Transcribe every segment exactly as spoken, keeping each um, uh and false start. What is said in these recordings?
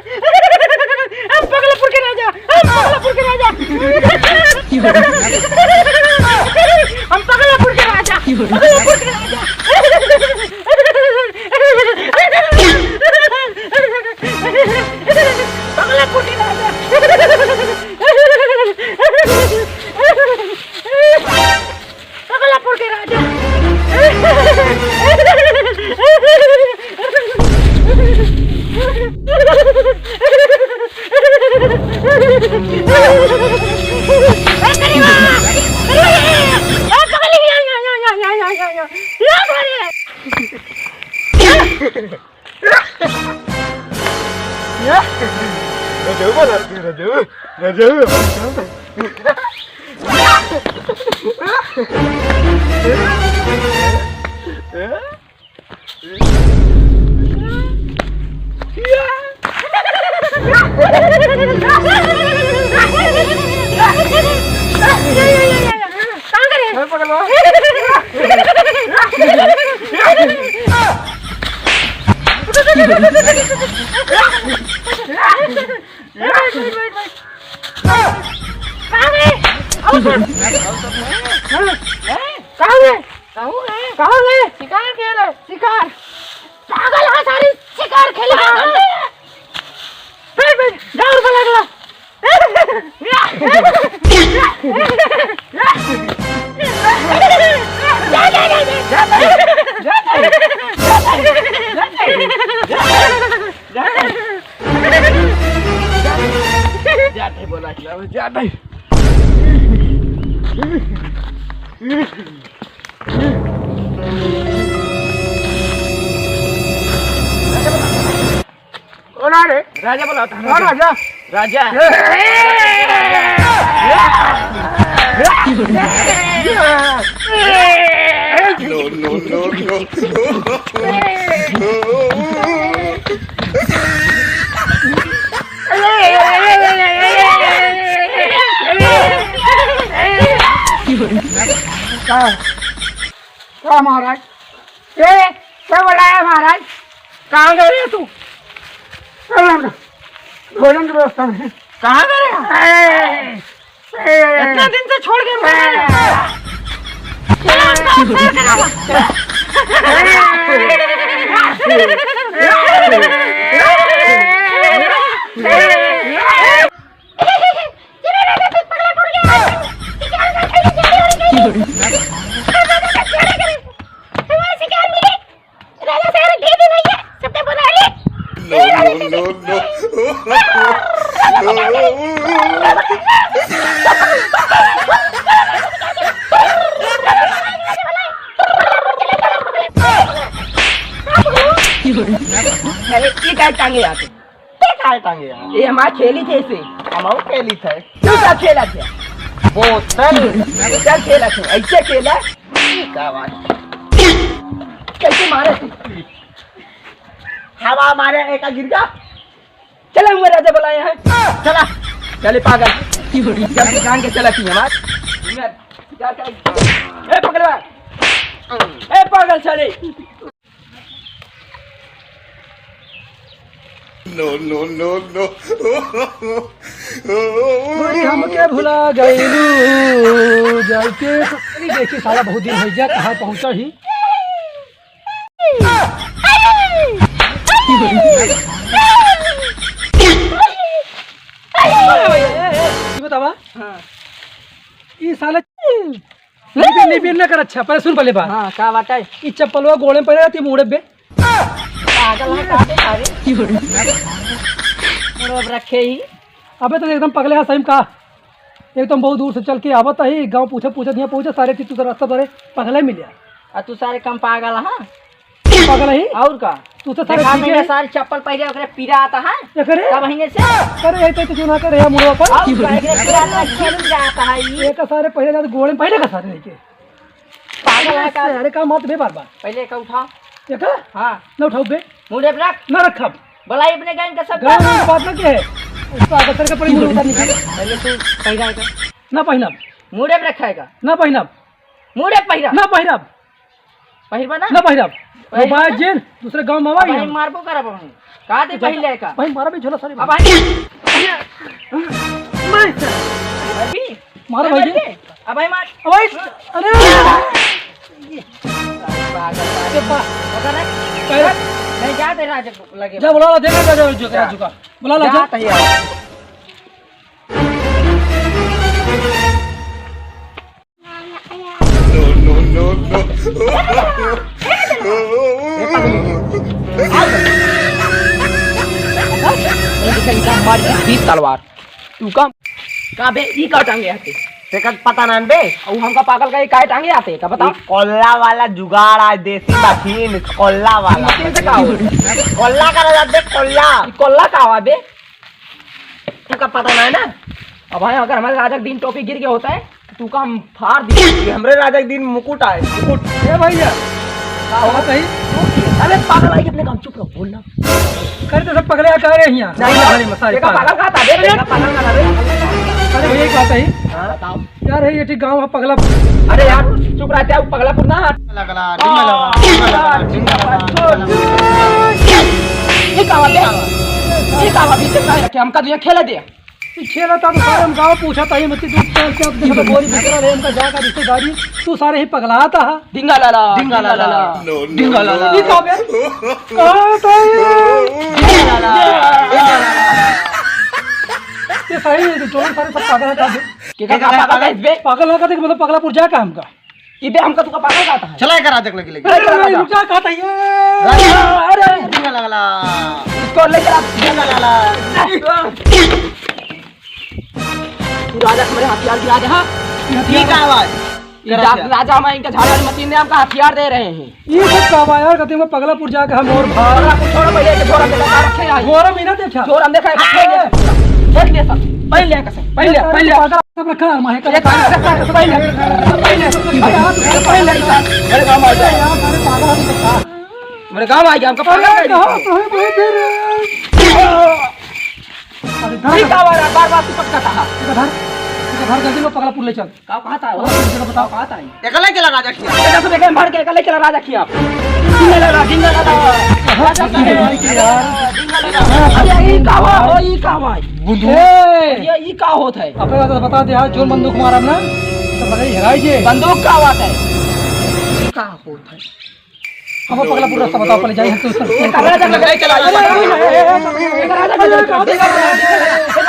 हम पगलापुर के राजा, हम पगलापुर के राजा, हम पगलापुर के राजा, पगलापुर के राजा। पगलापुर के राजा। पगलापुर के राजा। रजऊ बना रखी, रजऊ, रजऊ। कहाँ करे? अरे पगलवा। Wait, wait, wait, wait। कहाँ गए? आओ सर। कहाँ गए? कहाँ गए? कहाँ गए? शिकार खेल है, शिकार। पागल है सारी, शिकार खेल है। Wait, wait, जाओ और बुला के लाओ। जाते बोला खिलाओ, जाते। कौन आ रे? राजा बोला था, हाँ, राजा। राजा। No, no, no, no। का? का महाराज? ए, क्या बोला है महाराज? कहाँ गए रे तू? भोजन की व्यवस्था नहीं। कहाँ गए रे? ए, ए, इतना दिन से छोड़ के ए, अरे, ये काय टांगे आते? ये काय टांगे यार? ये हमार खेली थे इसे। हम और खेली थे। तू का खेला थे? बोतल। क्या खेला थे? ऐसे खेला? का बात? कैसे मारे थे? हवा मारे, एक गिर गया। चला, हुआ राजा बुलाए हैं। चला। चले पागल। जब जान के चला थी हमार। ए पगलवा। ए पागल साले। No, no, no, no। गोरी हमके भुला गइलू, जाइके। अरे देखी साला, बहुत दिन होइ गया, कहाँ पहुँचा ही। ई बतावा। हाँ। ई साला निबिर, निबिर ना कर, अच्छा, पहले सुन पहले बात। हाँ, का बात है? ई चप्पलवा गोड़े में पहने रहती, मुड़े बे। पागल है, का बे, का बे? मुड़े अब रखे ही। अबे तो एकदम पगले है सही में का। एकदम बहुत दूर से चल के आवत ही, गाँव पूछे, पूछे, यहाँ पहुँचे, सारे चीज तू तो रास्ता तोरे पगले मिले। आ तू सारे कम पागल, हाँ? पागल ही? और का? तू तो सारे देखा ठीक नहीं है। सारे चप्पल पहले ओकरे पीरा आता है। एकरे? तब महीने से। अरे, यही तो, तो चुना कर है मुड़वा पर। और का? एकरे पीरा आता है, खेल जाता है ये। एक सारे पहले जाते गोड़े में पहले का सारे लेके। पागल है का? अरे, का मारत बे बार बार? पहले का उठा। एक? हाँ। ना उठाओ बे। मुड़े पे रख। ना रखब। भलाई अपने गैंग का सब गाँव में बात ना के है। उसका अवसर का पड़ी मुड़े उतार निकाल। पहले तू पहिरा है का? ना पहिनब। मुड़े पे रखा है का? ना पहिनब। मुड़े पे पहिरा। ना पहिरब। पहिरबा ना? ना पहिरब। पहिरबा वो बात ना? जेन, दूसरे गाँव में अब आवा हम। मारबो करब हम। का दे पहिले का? भाई, मारा भी झोला सारे अब भाई। भाई। भाई, मारो भाई भाई जी। अब भाई मार। अब भाई, अरे। ये पागल, पागल। पा- पता नहीं। नहीं जाते राज लगे। जा बुला ला, देख ले, जा, जा, जा, जा। बुला ला, जा। जा, तैयार। बीस तलवार। तू का, का बे, ई का टांगे आते? तेका पता ना बे। अउ हमका पागल का, ई का टांगे आते, का बता? ई कोल्ला वाला जुगाड़ आज देसी मशीन, कोल्ला वाला। मशीन से का हो? कोल्ला का रहा बे, कोल्ला। ई कोल्ला का हुआ बे? तुका पता ना है ना? अब भाई, अगर हमारे राजा के दिन टोपी गिर गया होता है, तो तुका हम फाड़ दिए। ये हमरे राजा के दिन मुकुट आए, मुकुट। ए भैया, का हो? बात है? अबे पागल आई कितने काम, चुप रहो, बोलना। करे तो सब पगले आ, कह रहे हैं यहाँ। नहीं, हमारे मसाज देखा पागल। पागल का था, देख, देखा पागल का था, देख। अरे भैया, एक बात है। हाँ, बताओ। यार, है ये ठीक गाँव है पगला। अरे यार, चुप रहते हैं, पगलापुर ना। लगला, ढिंगा लगला, ढिंगा लगला, ढिंगा लगला। ये का बात है? ये का बात है? इसे काहे रखे? हमका तो ये खेले दे। ये खेला था तो सारे हम गाँव पूछा था, ये मत तू क्या, क्या, तू तो बोरी बिखरा रहे, हमका जाएगा रिश्तेदारी, तू सारे ही पगला था। ढिंगा लाला, ढिंगा लाला, ढिंगा लाला। ये का बे? कहाँ था ये? ढिंगा लाला, ढिंगा लाला। ये सही है, टोला सारे सब पागल है, का बे? के का पागल है बे? पागल है का देख, मतलब पगलापुर जाए का हमका? ई बे हमका तुका पागल का था है? चला एकर राजक लगे, लगे। अरे, अरे, रुक जा, का था ये? राजक। अरे, ढिंगा लगला। इसको ले चला। ढिंगा लगला। तू राजा हमारे हथियार गिरा दे, हाँ? ये हथियार का आवाज? ये करा जा-, क्या? राजा हमारे इनका झाड़े वाली मशीन ने हमका हथियार दे रहे हैं। ये सब का बा यार, कहते हैं, पगलापुर जाके हम और भाग। पगलापुर छोड़ो, पहले इसे छोड़ो, पहले रखे आई। छोड़ो, मैंने देखा। छोड़ो, हम देखा है, पहले, पहले, पहले, पहले, पहले, पहले। सब रखा है, माहे का ये रखा है। पहले, पहले, पहले, पहले, मेरे काम आ गया। यार, सारे पागल हो गए। मेरे काम आ गया, हमका पागल अरे, कर दिया। कहाँ, कहाँ, कहाँ दे रहे हैं? अरे, धर, ये का बार, बार, बार तू पटका था? इधर धर, इधर धर, जल्दी वो पगलापुर ले चल। का कहा था? पगलापुर ले चल, बताओ। कहा था? एकला चला राजा खिया। एकला से देखे भर के, एकला चला राजा खिया। जिंदा लगा, जिंदा लगा। राजा खिया। जिंदा लगा। अरे, ई का हुआ? ओ, ई का हुआ? बुद्धू। ए! ये, ई का होत है? अपने बात बता दे, आज जोन बंदूक मारा ना, तो पता ही हेराई जे। बंदूक का बात है? ई का होत है? अब पगलापुर रास्ता बताओ, पहले जाइए, हम तो उसको ए, राजा खिया, चला, चला। ए, ए, ए, ए, राजा खिया, चला।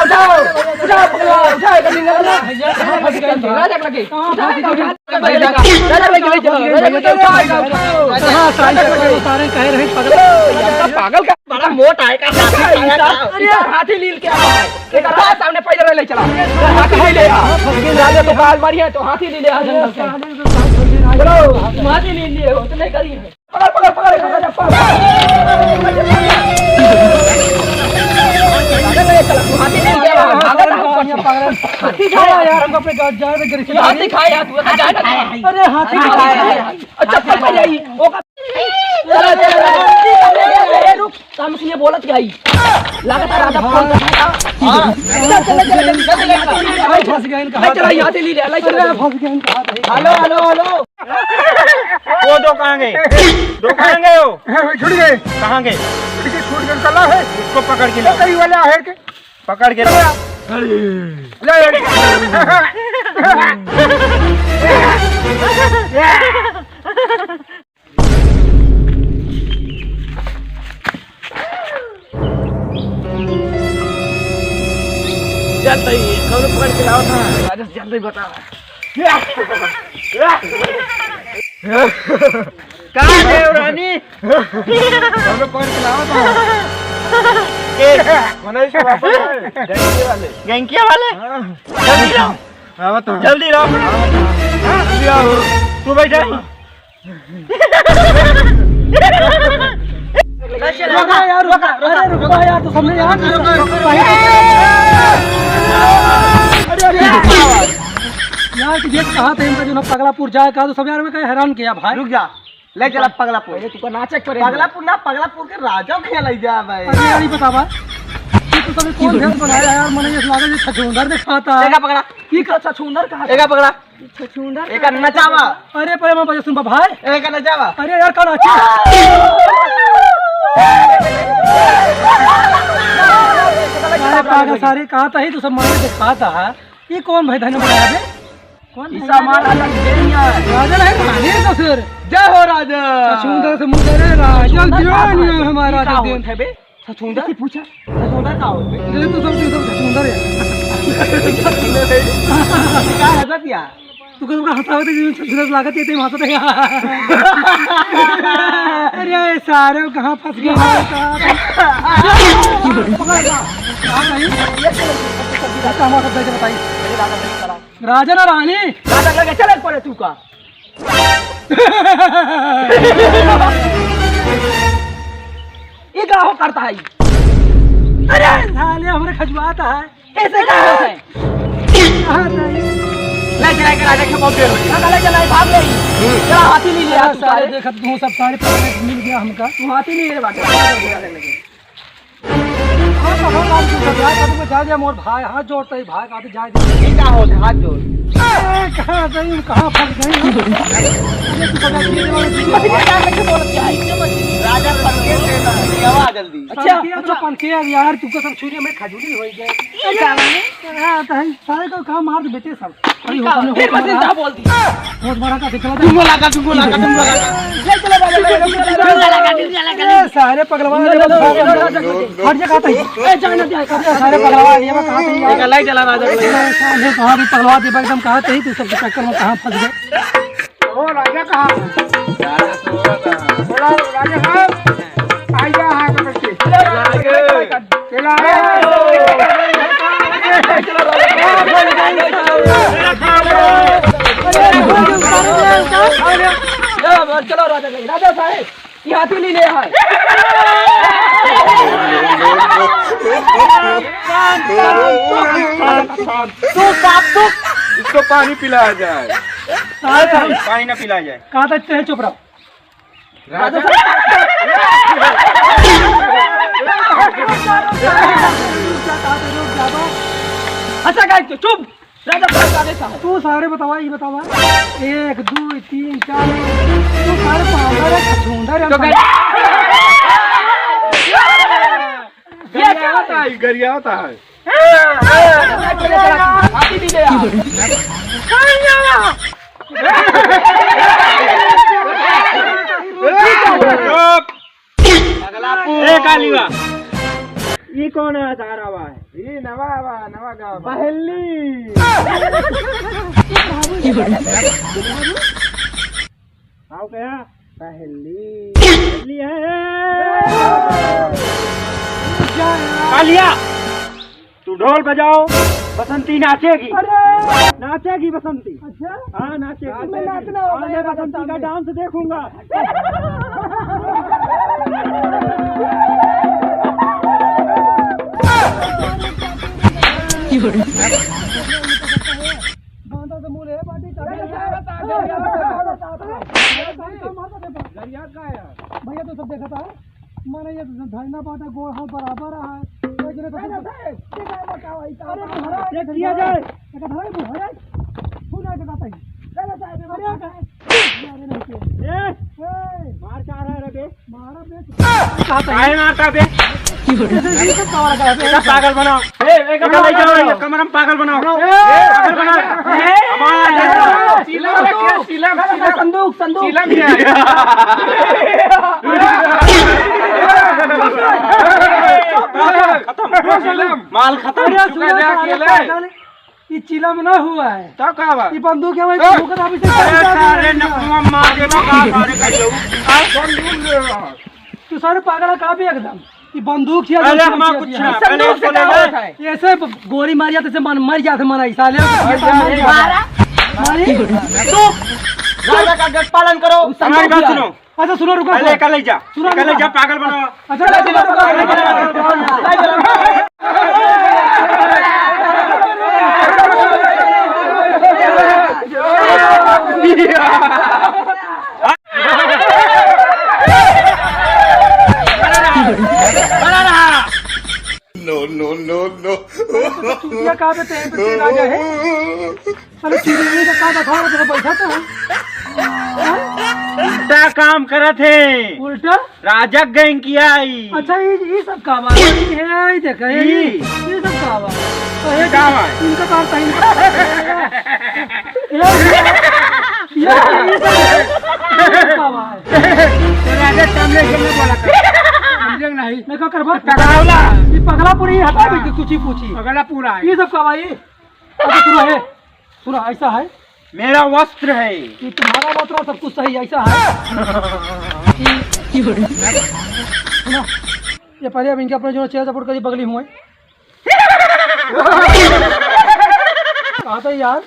उठाओ, उठाओ, पगला, उठाओ, एक दिन राजा। राजा लगे। उठाओ, उठाओ, उठाओ। राजा लगे, ले चलो, राजा लगे, उठाओ, उठाओ, उठाओ। हाँ, सारे, सारे कहे रहे, पागल। पागल का बड़ा मोट आए का हाथी, अरे, हाथी लील के आवा है। एक राजा सामने पैदल ले चला। हाथी ले ले आ। राजा तो बाल मारी है, तो हाथी ले ले आ जंगल से। चलो, तुम हाथी ले लिए हो, तो नहीं करी है। पकड़, पकड़, पकड़, पकड़, पकड़। हाथी खाया यार, हमको अपने गाँव जाए में गिर के हाथी खाया, तू तो जाए ना। अरे हाथी खाया। अच्छा, अच्छा, अच्छा, अच्छा। चला, चला, चला। रुक, हम इसलिए बोलत गई। लागत है राजा फोन कर रहा था। हाँ। चल, चल, चल, चल, चल, चल, चल। फंस गया इनका हाथ। चला, यहाँ से ले ले, ले चला। अरे, फंस गया इनका हाथ। हेलो, हेलो, हेलो। वो दो कहाँ गए? दो कहाँ गए हो? छूट गए। कहाँ गए? छूट गए, छूट गए, चला है। उसको पकड़ के लाओ। कई वाला है के? पकड़ के लाओ। ले, ले। जल्दी, कौन पकड़ के लावा था? राजेश, जल्दी बता। कहाँ गए हो रानी? कौन पकड़ के लावा था? के? मने इसको वापस आए। गैंकिया वाले। गैंकिया वाले? हाँ। जल्दी लाओ। हाँ, बताओ। जल्दी लाओ। हाँ, बताओ। हाँ, जल्दी आओ। तू बैठा। रुका यार, रुका, अरे रुका यार, तो सबने यार, अरे, अरे, यार, कि ये कहा था इनका जो ना पगलापुर जाए, कहा तो सब यार में कहीं हैरान किया भाई। रुक जा, ले चला पगलापुर। पहले तुका नाचे करे। पगलापुर ना, पगलापुर के राजा खेल जा भाई। अरे यार, ये बतावा, ये तो सभी कौन भेष बनाया यार, मने ये लागे ये छछूंदर दिखाता। देखा पकड़ा। ये का छछूंदर कहा? देखा पकड़ा। छछूंदर एका नचावा। अरे, पहले मैं बजा सुन, भाई। एका नचावा। अरे यार, का नाची? अरे पागल सारे, कहा त ही तो सब मारे देखाता है। ये कौन भाई धन बनाया बे? कौन ई भाई? सामान अलग दे दिया। राजा नहीं, रानी है तो फिर। जय हो राजा। छछूंदर से मुंह करे, राजा छछूंदर दिया का नहीं होत है? हमारा ई का राजा होत है बे? छछूंदर से पूछा। छछूंदर का होत बे? ये तो सब, ये सब छछूंदर है। का है बे पिया? तू कब का हंसावत है, जिसमें छछूंदर लागत है, तेरे माथा पे। अरे सारे कहाँ फंस गए? कहाँ फंस गए? कहाँ भाई? ये चलो, ये चलो, ये चलो, हमारा सब जाके बताइए। राजा ना रानी। राजा लगे चले पड़े तू का। ये का हो करता है? अरे साले हमरे खजुआता है। ऐसे का हो है? कहाँ नहीं? ले चला के राजा के बहुत देर हो गई। चला, ले चला, भाग ले। चला, हाथी ले लिया अरे तू सारे सारे। देखत तू सब सारे पकड़ मिल गया हमका। तू हाथी ले ले बाटे। हाँ, तो हम आज तो जा, जा, जा, मोर भाई, हाथ जोड़ता ही भाई, आते जाए दे। ये का हो, हाथ जोड़? ए, कहाँ गई, कहाँ फंस गई? ये तो पता नहीं, ये वाला चीज़ है। मछली का कैसे बोलत क्या है? राजा पनके से ना, ये आवाज जल्दी। अच्छा, पनके, अच्छा। पनके यार, तू को सब छुरी में खजूरी हो गए। ये का है? हाँ, तो है, सारे को कहाँ मार दे बेटे सब। अरे, का? होटल में फिर होटल मशीन वाला। का बोल दी? बहुत बड़ा का दिखला दे। तुमको लगा, तुमको लगा, तुमको लगा। ले चलो, ले चलो, ले चलो, ले चलो, ले चलो। ए, सारे पगलवा लो, लो, लो, लो, लो, लो, लो। हट जा, कहता है। ए, जाना दे, कहता है, सारे पगलवा, ये मैं कहाँ से एक अलग चला राजा को। सारे कहाँ भी पगलवा दे, एकदम कहाँ से ही तू सबके चक्कर में कहाँ फंस गए? ओ, राजा कहाँ? राजा तो होगा। बोला, राजा साहब, आइया, हाँ, पकड़ के। चला। चलो, राजा साहब, ये हाथी नहीं ले आए। तू साफ, तू इसको पानी पिलाया जाए। पानी ना पिलाया जाए। कहाँ तक तेरे चुप रहो। राजा अच्छा, गाइस, तो चुप। राजा, राजा, राजा साहब। तू सारे बतावा, ये बतावा। एक, दो, तीन, चार। तू सारे पागल है, छछूंदर है। तो गाइस, ये क्या गरियावत है? है, गरियावत है। हाथी भी ले आ। चुप। अगला पू-, ए, काली बा। ई कौन है, धारा बा है? ई नवा बा, नवा गाँव बा। बहेली। आओ क्या? पहली। पहली है। कालिया, तू ढोल बजाओ, बसंती नाचेगी। अरे! नाचेगी बसंती। अच्छा? हाँ, नाचेगी। हमें नाचना होगा, हाँ, मैं ये बसंती का डांस देखूंगा। बांधा से मुंह ले, बाटी चढ़ गया। भैया तो सब देखता है, माने ये धरना बांटा, गोड़ हाथ बराबर है, लेकिन ये तो नहीं, सब नहीं, नहीं, नहीं, नहीं, अरे, नहीं, महाराज, ये किया जाए। एक धरे महाराज, सुना के बताइए। नहीं, नहीं, नहीं, अरे, नहीं, नहीं, नहीं, ए, ए, मार चाह रहा है रे बे? मारा बे। काहे मारता बे? ये सब पागल करा बे। पागल बनाओ। ए, ए, कमरा ले जाओ, ये कमरा में पागल बनाओ। ए, पागल बनाओ। ए, हमारा शीलम रखे, शीलम, शीलम। संदूक, संदूक। शीलम भी है। खत्म। शीलम। माल खत्म। अरे, सुनो, अकेले। पागल। ई चिलम ना हुआ है। तब का बा? ई बंदूक है, वही ए! बंदूक है, अभी से अरे सारे नकुआ मार देबा का सारे का जाऊ। तू सारे पागल है का बे एकदम? ई बंदूक है, अरे बंदूक हमार है, कुछ है। ना, पहले संदूक से इसको का ले होता ले। है? ऐसे ब-, गोली मार जाते से मन मर जाते मन ऐसा ले। मर जा, मर जा। मारा। मारी। तू राजा का गत पालन करो। हमारी बात सुनो। अच्छा, सुनो, रुको, पहले रुको। एका ले जा। सुनो, एका ले रुको। जा, पागल बनाओ। अच्छा, ले चलो, रुको, रुको, रुको, रुको। No, no, no, no। चूतिया कहाँ पे तेरे पे तेल आ गया है? अरे चूतिया का कहाँ बैठा है, तेरा बैठा तो है। हाँ? काम करत है। उल्टा? राजा गैंग किया आई। अच्छा, ये, ये सब का बात है? ये, ये देखा, ये, ई? ये सब का बात है? अरे, का बात? इनका काम सही नहीं। ये, ये, ये सब, ये सब का बात है? तो राजा सामने से नहीं बोला कर। समझे नहीं? मैं का करबा? पगलावला। ये पगला पूरी हटा हाँ। बेटी, कुछ ही पूछी। पगला पूरा है। ये सब का बात है? अच्छा, सुना है, सुना, ऐसा है। मेरा वस्त्र है। ये तुम्हारा वस्त्र और सब कुछ सही, ऐसा है। सुना, ये पहले अब इनके अपने जो चेहरा सपोर्ट करिए, बगली हुए। कहा था यार,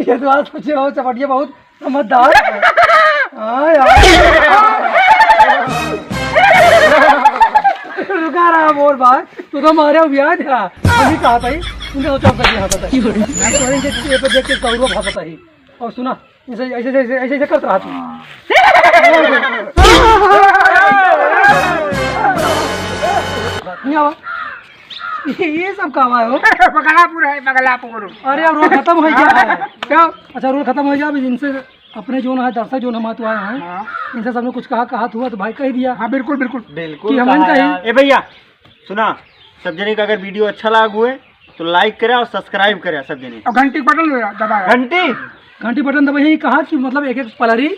ये तो आज सोचे रहो चपटिया बहुत समझदार। हाँ यार। रुका रहा मोर भाई, तू तो मारे हो ब्याह था। अभी कहा था ही, उनका सोचा था कि हंसा था। मैं तो इनके चेहरे पे देख के कौरव भाषा था ही। और सुना, ऐसे, ऐसे, ऐसे, ऐसे, ऐसे करता रहा तू। नहीं आवा। ये, ये सब का आवा हो? बगलापुर है, बगलापुर। अरे, अब रोल खत्म हो गया है। क्या? अच्छा, रोल खत्म हो गया, अभी इनसे अपने जो ना है, दर्शक जो ना हमारे तो आए हैं, हाँ। इनसे सबने कुछ कहा, कहा हुआ तो भाई कह दिया। हाँ, बिल्कुल, बिल्कुल। बिल्कुल कि हम कहा इनका ही यार। ए भैया, सुना, सब जने का अगर वीडियो अच्छा लाग हुए तो लाइक करे और सब्सक्राइब करे सब जने। और घंटी बटन दबाया। घंटी? घंटी बटन दबाई, कहा कि मतलब एक एक पलरी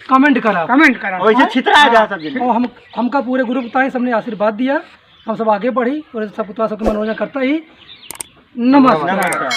कमेंट करा। कमेंट करा। वैसे हाँ? छितरा जा हाँ। सब जने। और हम, हमका पूरे ग्रुप ताई सबने आशीर्वाद दिया, हम सब आगे बढ़ी और सब तो सबके मनोरंजन करता ही। नमस्कार। नमस्कार।